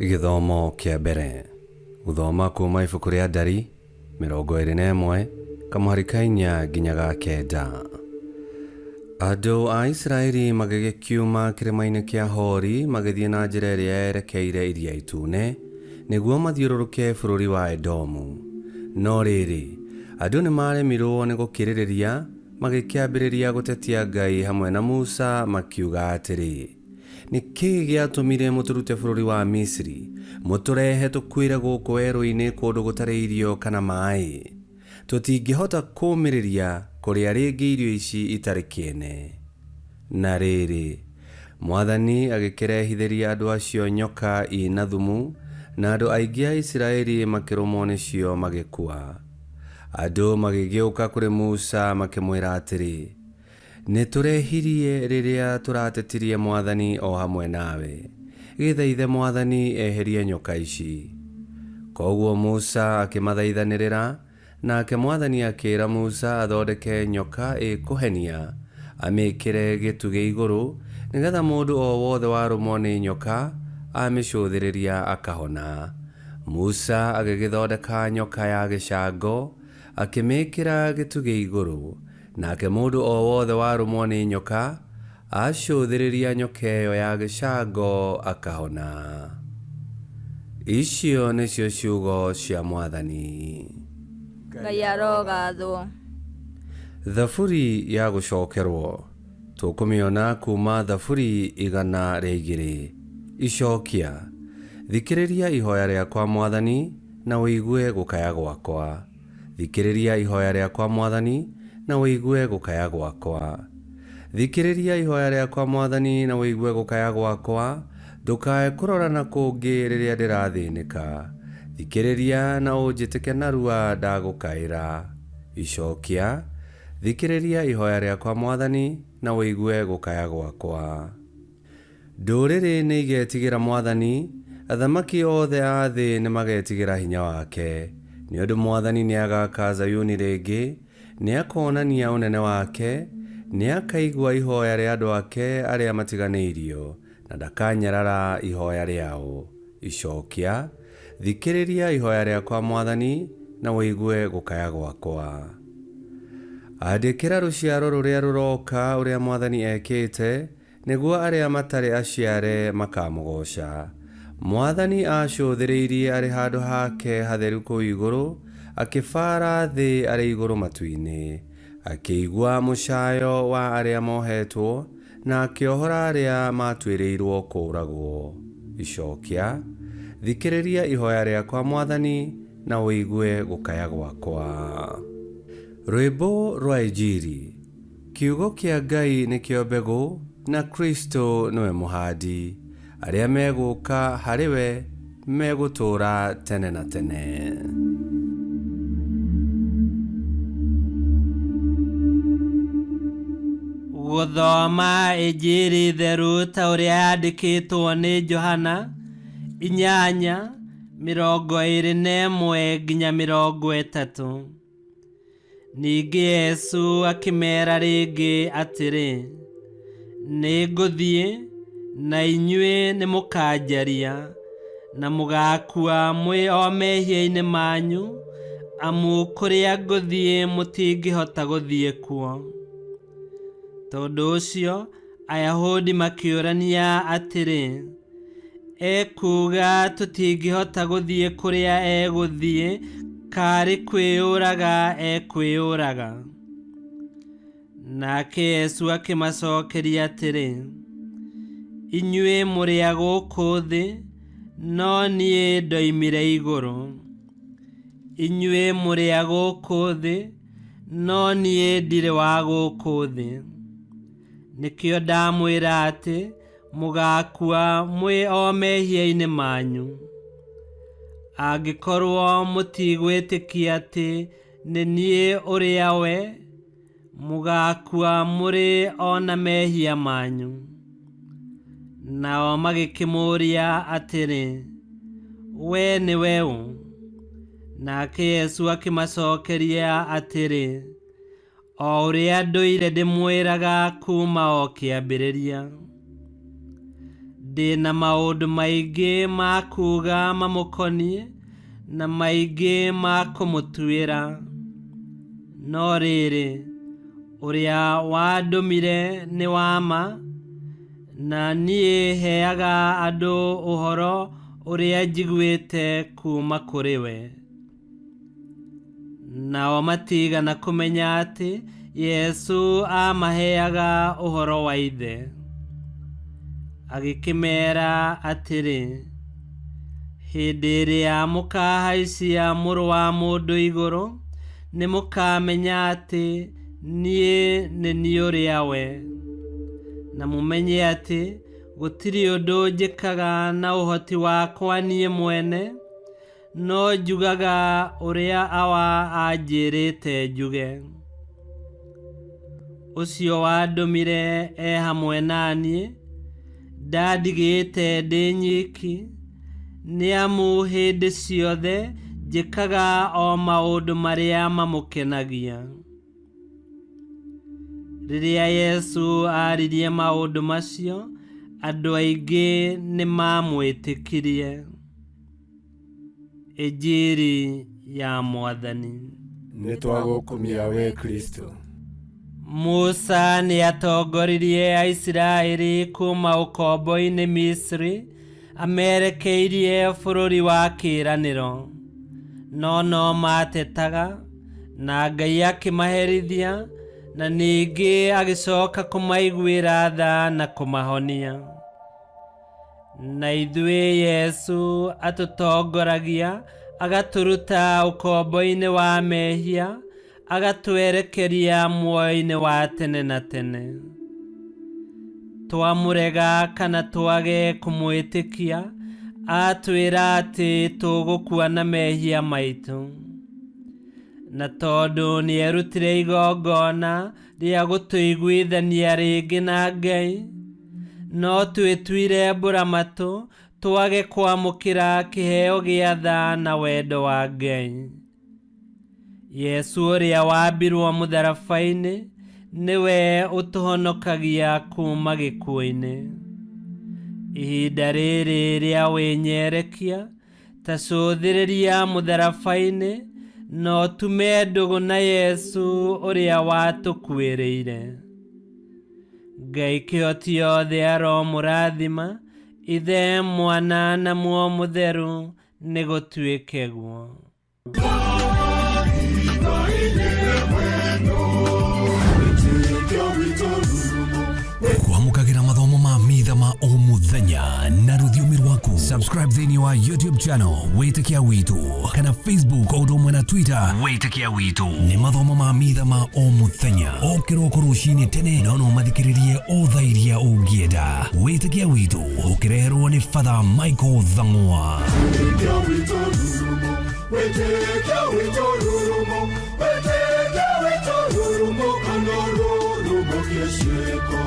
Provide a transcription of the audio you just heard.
Gĩthomo kĩa mbere. Gũthoma kuma ibuku rĩa Ndari 21 kamũhari ka 4 nginya ga 9. Andũ a Isiraeli magĩgĩkiuma kĩrĩma-inĩ kĩa Hori magĩthiĩ na njĩra ĩrĩa yerekeire Iria Itune nĩguo mathiũrũrũke bũrũri wa Edomu. No rĩrĩ, andũ nĩmaremirwo nĩ gũkirĩrĩria, magĩkĩambĩrĩria gũtetia Ngai hamwe na Musa makiuga atĩrĩ, Nĩ kĩĩ gĩatũmire mũtũrute bũrũri wa Misiri, mũtũrehe tũkuĩre gũkũ werũ-inĩ kũndũ gũtarĩ irio kana maaĩ? Tũtingĩhota kũũmĩrĩria kũrĩa rĩngĩ irio ici itarĩ kĩene. Na rĩrĩ, mwathani agĩkĩrehithĩria andũ acio nyoka i na thumu, na andũ aingĩ a Isiraeli makĩrũmwo nĩcio magĩkua. Andũ magĩgĩũka kũrĩ Musa makĩmwĩra atĩrĩ, Nĩtũrehirie rĩrĩa tũratetirie mwathani o hamwe nawe. Gĩthaithe mwathani eherie nyoka ici. Kwoguo Musa akĩmathaithanĩrĩra, nake mwathani akĩĩra Musa athondeke nyoka ĩkũhenia, amĩĩkĩre gĩtugĩ igũrũ, nĩ geetha mũndũ o wothe warũmwo nĩ nyoka amĩcũũthĩrĩria akahona. Musa agĩgĩthondeka nyoka ya gĩcango, akĩmĩĩkĩra gĩtugĩ igũrũ, Nake mũndũ o wothe warũmwo nĩ nyoka, acũthĩrĩria nyoka ĩyo ya gĩcango akahona. Icio nĩcio ciugo cia Mwathani. Ngai arogathwo. Thaburi ya gũcokerwo tũkũmĩona kuma Thaburi 102. Icokia. Thikĩrĩria ihoya rĩakwa Mwathani, na ũigue gũkaya gwakwa. Thikĩrĩria ihoya rĩakwa Mwathani, na ũigue gũkaya gwakwa. Thikĩrĩria ihoya rĩakwa Mwathani, na ũigue gũkaya gwakwa, ndũkae kũrora na kũngĩ rĩrĩa ndĩrathĩnĩka. Thikĩrĩria na ũnjĩtĩke narua ndagũkaĩra. Icokia. Thikĩrĩria ihoya rĩakwa Mwathani, na ũigue gũkaya gwakwa. Ndũrĩrĩ nĩigetigĩra Mwathani, athamaki othe a thĩ nĩmagetigĩra hinya wake. Nĩ ũndũ Mwathani nĩagaaka Zayuni rĩngĩ, nĩakonania ũnene wake, nĩakaigua ihoya rĩa andũ ake arĩa matiganĩirio, na ndakanyarara ihoya rĩao. Icokia. Thikĩrĩria ihoya rĩakwa Mwathani, na ũigue gũkaya gwakwa. Andĩkĩra rũciaro rũrĩa rũroka ũrĩa Mwathani ekĩte, Nĩguo arĩa matarĩ aciare makamũgooca. Mwathani aacũthĩrĩirie arĩ handũ hake hatheru kũu igũrũ, akĩbaara thĩ arĩ igũrũ matu-inĩ. Akĩigua mũcaayo wa arĩa mohetwo, na akĩohora arĩa maatuĩrĩirwo kũũragwo. Icokia. Thikĩrĩria ihoya rĩakwa, Mwathani, na ũigue gũkaya gwakwa. Rwĩmbo rwa Injiri. Kiugo kĩa Ngai nĩkĩo mbegũ, na Kristo nĩwe mũhandi. Arĩa megũka harĩ we megũtũũra tene na tene. Gũthoma Injiri theru ta ũrĩa yandĩkĩtwo nĩ Johana 8:21 nginya 30. Ningĩ Yesu akĩmeera rĩngĩ atĩrĩ, Nĩ ngũthiĩ, na inyuĩ nĩ mũkanjaria, na mũgaakua mwĩ o mehia-inĩ manyu, amu kũrĩa ngũthiĩ mũtingĩhota gũthiĩ kuo. Tondũ ũcio Ayahudi makĩũrania atĩrĩ, Ekuuga tũtingĩhota gũthiĩ kũrĩa egũthiĩ, kaarĩ kwĩyũraga ekwĩyũraga? Nake Yesu akĩmacokeria atĩrĩ, Inyuĩ mũrĩ a gũkũ thĩ, no niĩ ndoimire igũrũ. Inyuĩ mũrĩ a gũkũ thĩ, no niĩ ndirĩ wa gũkũ thĩ. Nĩkĩo ndamwĩra atĩ mũgaakua mwĩ o mehia-inĩ manyu. Angĩkorwo mũtigwĩtĩkia atĩ nĩ niĩ ũrĩa we, mũgaakua mũrĩ o na mehia manyu. Nao magĩkĩmũũria atĩrĩ, We nĩwe ũ? Nake Yesu akĩmacokeria atĩrĩ, O ũrĩa ndũire ndĩmwĩraga kuuma o kĩambĩrĩria. Ndĩ na maũndũ maingĩ ma kuuga mamũkoniĩ na maingĩ ma kũmũtuĩra. No rĩrĩ, ũrĩa wandũmire nĩ wa ma, na niĩ heaga andũ ũhoro ũrĩa njiguĩte kuuma kũrĩ we. Nao matigana kũmenya atĩ Yesu aamaheaga ũhoro wa Ithe. Agĩkĩmeera atĩrĩ, Hĩndĩ ĩrĩa mũkaahaicia Mũrũ wa Mũndũ igũrũ, nĩ mũkaamenya atĩ niĩ nĩ niĩ ũrĩa we, na mũmenye atĩ gũtirĩ ũndũ njĩkaga na ũhoti wakwa niĩ mwene, no njugaga ũrĩa Awa anjĩrĩte njuge. Ũcio wandũmire e hamwe na niĩ, ndandigĩte ndĩ nyiki, nĩ amu hĩndĩ ciothe njĩkaga o maũndũ marĩa mamũkenagia. Rĩrĩa Yesu aaririe maũndũ macio, andũ aingĩ nĩ maamwĩtĩkirie. Injiri ya Mwathani. Nĩ twagũkumia we Kristo. Musa nĩ atongoririe Aisiraeli kuuma ũkombo-inĩ Misri amerekeirie bũrũri wa kĩĩranĩro. No no maatetaga, na Ngai akĩmaherithia, na ningĩ agĩcoka kũmaiguĩra tha na kũmahonia. Na ithuĩ Yesu atũtongoragia agatũruta ũkombo-inĩ wa mehia, agatwerekeria muoyo-inĩ wa tene na tene. Twamũrega kana twage kũmwĩtĩkia, atwĩra atĩ tũgũkua na mehia maitũ. Na tondũ nĩerutire igongona rĩa gũtũiguithania rĩngĩ na Ngai, no twĩtuire mbũramatũ twage kwamũkĩra kĩheo gĩa tha na wendo wa Ngai. Yesu ũrĩa wambirwo mũtharaba-inĩ nĩwe ũtũhonokagia kuuma gĩkuũ-inĩ. Ihinda rĩrĩ rĩa wĩnyerekia, ta cũthĩrĩria mũtharaba-inĩ, na ũtume ndũgũ na Yesu ũrĩa watũkuĩrĩire. Ngai kĩhoti yothe aromũrathima, Ithe, Mwana na Muoyo Mũtheru, nĩ gũtuĩke guo. Kwamũkagĩra mathomo ma mitha ma o mũthenya na rũthiomi rwaku. Subscribe thĩinĩ wa YouTube channel Wĩtĩkia Witũ kana Facebook o ũndũ ũmwe na Twitter Wĩtĩkia Witũ. Nĩ mathomo ma mitha ma o mũthenya o kĩroko rũcinĩ tene, no no mathikĩrĩrie o thaa iria ũngĩenda. Wĩtĩkia Witũ ũkĩreherwo nĩ Father Michael Thang'wa. Wĩtĩkia witũ rurumo, wĩtĩkia witũ rurumo, wĩtĩkia witũ rurumo, kana rurumo kĩciĩko.